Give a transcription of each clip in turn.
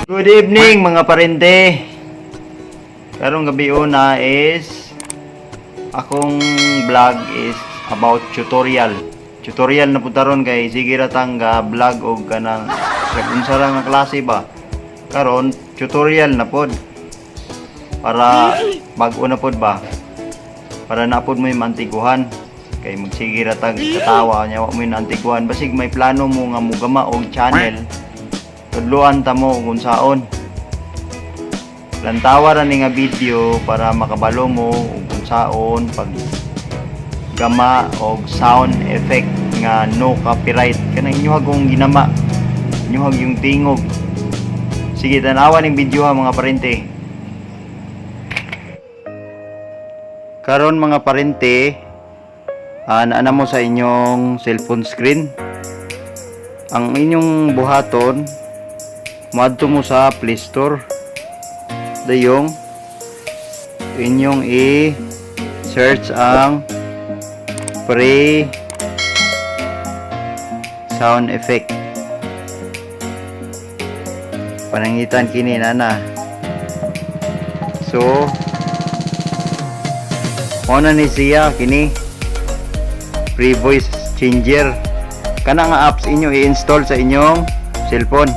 Good evening, mga parente. Karong gabi una is akong vlog is about tutorial. Tutorial na pud taron kay sige ra tang ga vlog og kanang unsa ra nga klase ba. Karon tutorial na pod. Para bag-o na pod ba. Para na pod mo yung antiguhan. Kay magsige ra tag katawa nya wa mo yung antiguhan. Basig may plano mo nga mugama og channel. Tudluan ta mo kung unsaon. Lantawa ra ni nga video para makabalo mo ug unsaon pag gama og sound effect nga no copyright, kanang inyohag kung ginama, inyohag yung tingog. Sige, tanawa ning video ha, mga parente. Karon, mga parente, naa mo sa inyong cellphone screen. Ang inyong buhaton, moadto mo sa Play Store. Dayong inyong i-search ang free sound effect. Panangitan kini nana. So, mao na ni siya kini, free voice changer. Kana nga apps inyo i-install sa inyong cellphone.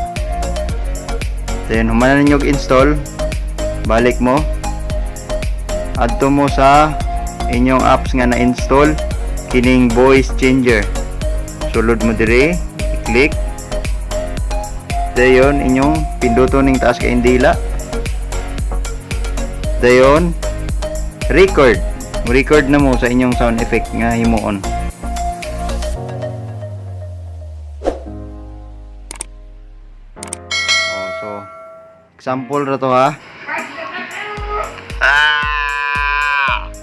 Then human na ninyo install, balik mo. Adto mo sa inyong apps nga na-install kining voice changer. Sulod mo dire, i-click. Dayon inyong pinduton ning taas kay dila. Dayon record. Record na mo sa inyong sound effect nga himuon. Oh, so example ra to ha.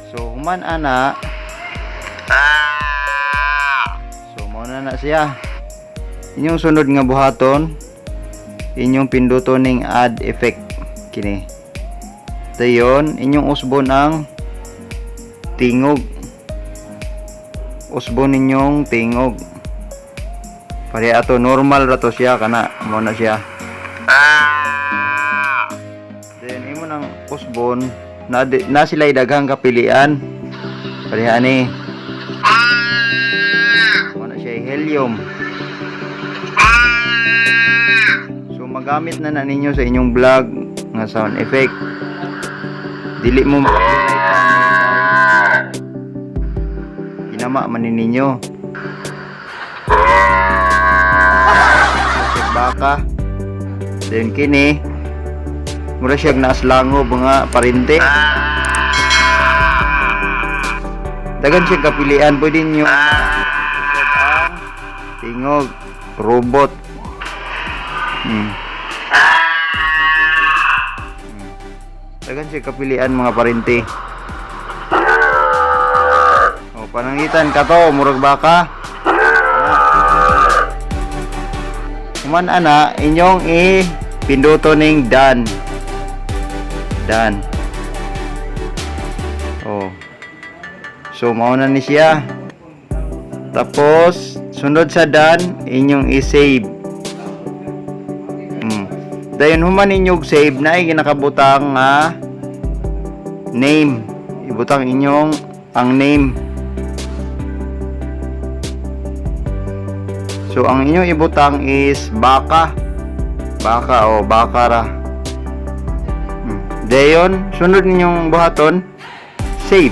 So human ana. So mao na na siya. Inyong sunod nga buhaton, inyong pinduton ning add effect kini. Dayon inyong usbon ang tingog. Usbon ninyong tingog. Pareha ato, normal ra to siya kana, mao na siya. Then imo nang usbon na, na sila daghang kapilian. Pareha ni. Mao na siya helium. So magamit na na ninyo sa inyong vlog nga sound effect. Dili mo makapiright ani kay ginama man ni ninyo. Baka. Then kini mura siya naaslango mga parente. Dagan siya kapilian, pwede niyo ang tingog robot. Dagan siya kapilian, mga parente. O, panangitan ka to, murag baka. Human ana, inyong i pinduto ning done. Done. Oh. So mao na ni siya. Tapos sunod sa done, inyong i-save. Dayon human ninyong save na ay ginakabutang nga name. Ibutang inyong ang name. So ang inyong ibutang is baka. Baka o baka ra. Dayon sunod ninyong buhaton, save.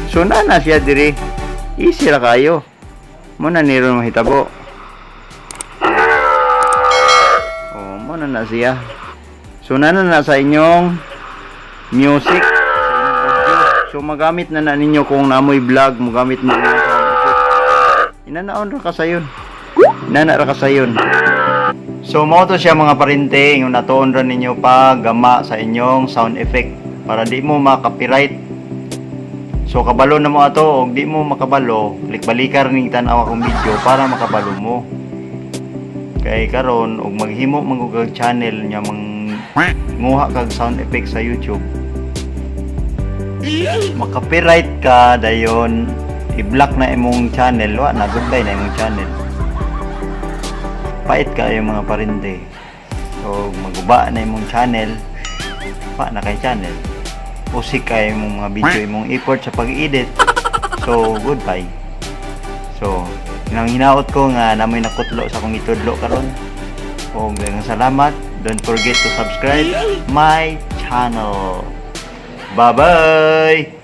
So na na siya diri. Easy ra kayo. Mo na niron mahitabo. Oh, mo na na siya. So na na na sa inyong music, sa inyong audio. So magamit na na ninyo kung namoy vlog, magamit mo niyo sa music. Inanaon ra ka sayon. Inana ra ka sayon. So mao to siya, mga parente, yung natuon ra ninyo paggama sa inyong sound effect para di mo ma-copyright. So kabalo na mo ato, og di mo makabalo, click balikar ning tan-aw akong video para makabalo mo. Kay karon og maghimo man kag channel nya mang nguha kag sound effect sa YouTube, maka-copyright ka, dayon i-block na imong channel, wa na, goodbye na imong channel. Pait kayo, mga parente. So maguba na imong channel pa na kay channel. Usik kay imong mga video, imong effort sa pag-edit. So goodbye. So nang hinaot ko nga namoy nakutlo sa akong itudlo karon. Og daghang salamat. Don't forget to subscribe my channel. Bye bye.